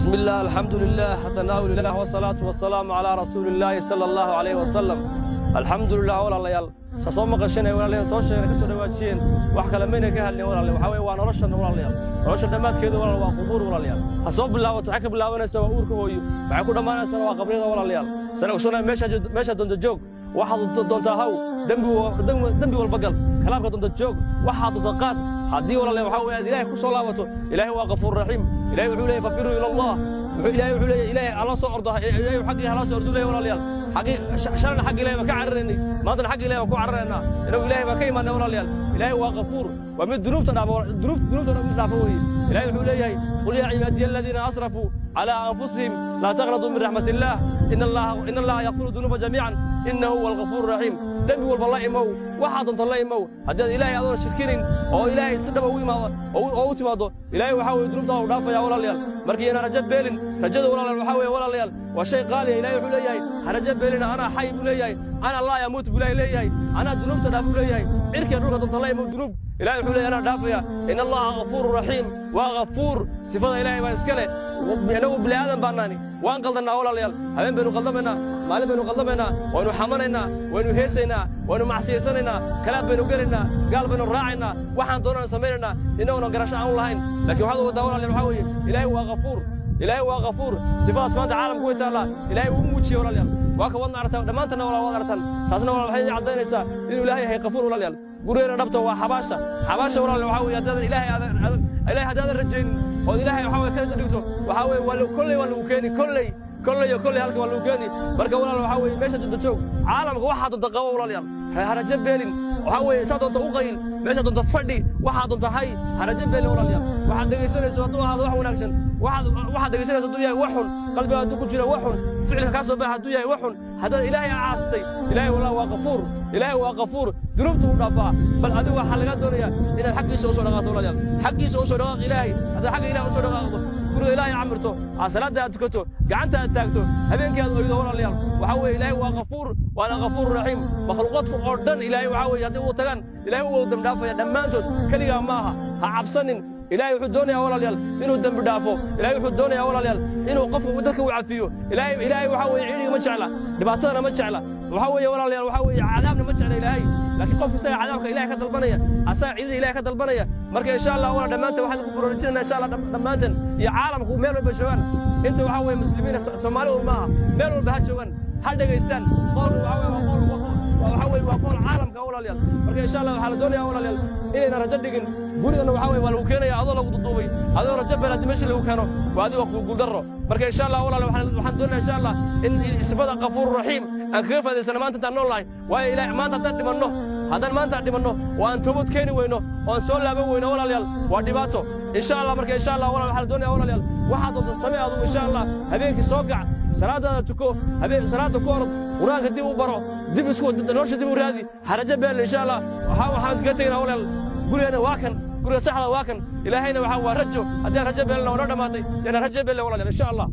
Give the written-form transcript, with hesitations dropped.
بسم الله، الحمد لله، ثناء لله، والصلاة والسلام على رسول الله صلى الله عليه وسلم. الحمد لله. Walaalayaal, sa soo maqashanay, walaalayaal, soo sheegay, ka soo dhawaajiyeen, wax kale mayna ka hadlin, walaalayaal. Waxaa weeye waa noloshan, walaalayaal, nolosha dhammaadkeeda, walaal, waa qubuur, walaalayaal. Ha soo bilaabato, waxay ka bilaabanaysaa waa uurka hooyo, waxay ku dhammaanaysaa waa qabriyada, walaalayaal. Sana ogsoonaa, meesha doonta joog, waxaad doontaa haw, dembi walba gal, kalaamka doonta joog, waxaad doonta qaad. Haddii, walaalayaal, waxaa weeye aad Ilaahay ku soo laabato, Ilaahay waa Qafuur Raxiim. Ilaahay wuxuu leeyahay: "ففروا إلى الله." Wuxuu Ilaahay wuxuu leeyahay: "Ilaahay alla soo orda, Ilaahay xaggii hala soo ordu," leeyahay. Walaalayaal, xaqii shalana xagga Ilaahay baan ka cararaynay, maantana xagga Ilaahay baan ku cararaynaa. Inagu Ilaahay baan ka imaanay. Walaalayaal, Ilaahay waa Qafuur, waa mid dunuubta dhaafa, dunuubta mid dhaafa weeye. Ilaahay wuxuu leeyahay: "قل يا عبادي الذين أسرفوا على أنفسهم لا تقنطوا من رحمة الله إن الله يغفر الذنوب جميعا إنه هو الغفور الرحيم." Dembi walba la imow, waxaa doonta la imow, haddii aad Ilaahay adoon shirkinin oo Ilaahay si dhaba ugu imaado oo u timaado, Ilaahay waxaa weeye dunuubtaada u dhaafaya, walaalayaal. Marka yana rajo beelin. Rajada, walaalayaal, waxaa weeye, walaalayaal, waa shay qaaliya. Ilaahay wuxuu leeyahay: "Ha rajo beelina, أنا حي," buu leeyahay. "أنا لا يموت," buu Ilaahay leeyahay. "Anaa dunuubta dhaaf," buu leeyahay. Cirkiga dhulka doonta la imow dunuub, Ilaahay wuxuu leeyahay: "Anaa dhaafaya." إن الله غفور رحيم. Waa Ghafuur, sifada Ilaahay baa iska leh. Inagu bini aadan baan naani, waan qaldannaa, walaalayaal. Habeen baynu qaldamaynaa, maalin baynu qaldamaynaa, waynu xamanaynaa, waynu heesaynaa, waynu macsiyaysanaynaa, kalaab baynu gelaynaa, gaal baynu raacaynaa, waxaan doonaan samaynaynaa, innaguna garasho aan u lahayn. Laakiin waxaad ogataa, walaalayaal, waxaa weeye Ilaahay waa Ghafuur, Ilaahay waa Ghafuur. Sifadaas maanta caalamku way taallaa. Ilaahay wuu muujiyey, walaalayaal. Waa ka wadna aragtaan dhammaantanna, walaal, waad aragtaan. Taasna, walaal, waxay idin caddaynaysaa inuu Ilaahay yahay Ghafuur. Walaalayaal, gurigeena dhabta waa xabaasha. Xabaasha, walaalayaal, waxaa weeye haddaadan Ilaahay aadan Ilaahay haddaadan rajaynin ood Ilaahay waxaa weye kala dhigto, waxaa weeye waa kolley waa lagu keeni, kolley, kolley iyo kolley halka waa lagu keeni. Marka, walaal, waxaa weeye meesha doonta joog, caalamka waxaa doonta qabo, walaalayaal, ha rajo beelin. Waxaa weeye saa doonta u qayl, meesha doonta fadhi, waxaa doonta hay, ha rajo beelin. Walaalayaal, waxaad dhegaysanayso hadduu ahaado wax wanaagsan, waxaad dhegaysanayso hadduu yahay wax xun, qalbiga hadduu ku jiro wax xun, ficilka kaa soo baxa hadduu yahay wax xun, haddaad Ilaahay caasisay, Ilaahay wallah waa Qafuur. Ilaahay waa Qafuur, dunuubta u dhaafaa. Bal adigu waxaa lagaa doonayaa inaad xaggiisa u soo dhaqaaqto. Walaalayaal, xaggiisa u soo dhaqaaq. Ilaahay haddaad xagga Ilahay u soo dhaqaaqdo, guriga Ilaahay camirto, aad salaadda aad tukato, gacanta aad taagto, habeenkii aad oydo, walaalayaal, waxaa weeye Ilaahay waa Qafuur, waana Qafuur Raxiim. Makhluuqaadku oo dhan Ilaahay waxaa weeye haddii uu tagaan, Ilaahay uu dembi dhaafaya dhammaantood. Keligaa ma aha, ha cabsanin. Ilaahay wuxuu doonayaa, walaalayaal, inuu dembi dhaafo. Ilaahay wuxuu doonayaa, walaalayaal, inuu qofka dadka u cafiyo. Ilaahay waxaa weeye cidhiga ma jecla, dhibaatadana ma jecla. Waxaa weeye, walaalayaal, waxaa weeye cadaabna ma jecla Ilaahay, laakiin qofka isaga cadaabka Ilahay ka dalbanaya, asaga cidhida Ilahay ka dalbanaya. Marka, insha Allah, walaal, dhammaanteen waxaan ku baraarujinayna, insha Allah, dhammaanteen iyo caalamku meel walba joogaan, inta waxaa weeye muslimiina, Soomaali un maaha, meel walba ha joogaan, ha dhegaystaan. Qoolku waxaa weeye waa qool, waxaa weeye waa qool caalamka, walaalayaal. Marka, insha Allah, waxaa la doonayaa, walaalayaal, inayna rajo dhigin. Gurigana waxaa weye waa lagu keenaya adoo lagu duduubay. Adoo rajo beel haddii meesha lagu keeno, waa adiga ku guuldarro. Marka, insha Allah, walaal, waxaan doonayaa, insha Allah, in sifada Qafuur Raxiim aan kaga faa'idaysano maanta intaan nool nahay. Waayo, Ilaah maanta haddaan dhimanno, haddaan maanta dhimanno oo aan toobad keeni weyno oo aan soo laaban weyno, walaalayaal, waa dhibaato, insha Allah. Marka, insha Allah, walaal, waxaa la doonaya, walaalayaal, waxaad doonta samee adugu. Insha Allah, habeenkii soo kac, salaadaada tuko, habeen salaada ku orod, Qur-aanka dib u baro, dib isku nolosha dib u raadi, harajo beel. Insha Allah, waxaan kaga tegaynaa, walaal, gurigeena waa kan, guriga saxda waa kan. Ilaahayna waxaa waa rajo. Haddii aan rajo beelna, waa noo dhammaatay. Yaan rajo beelna, walaalayaal, insha Allah.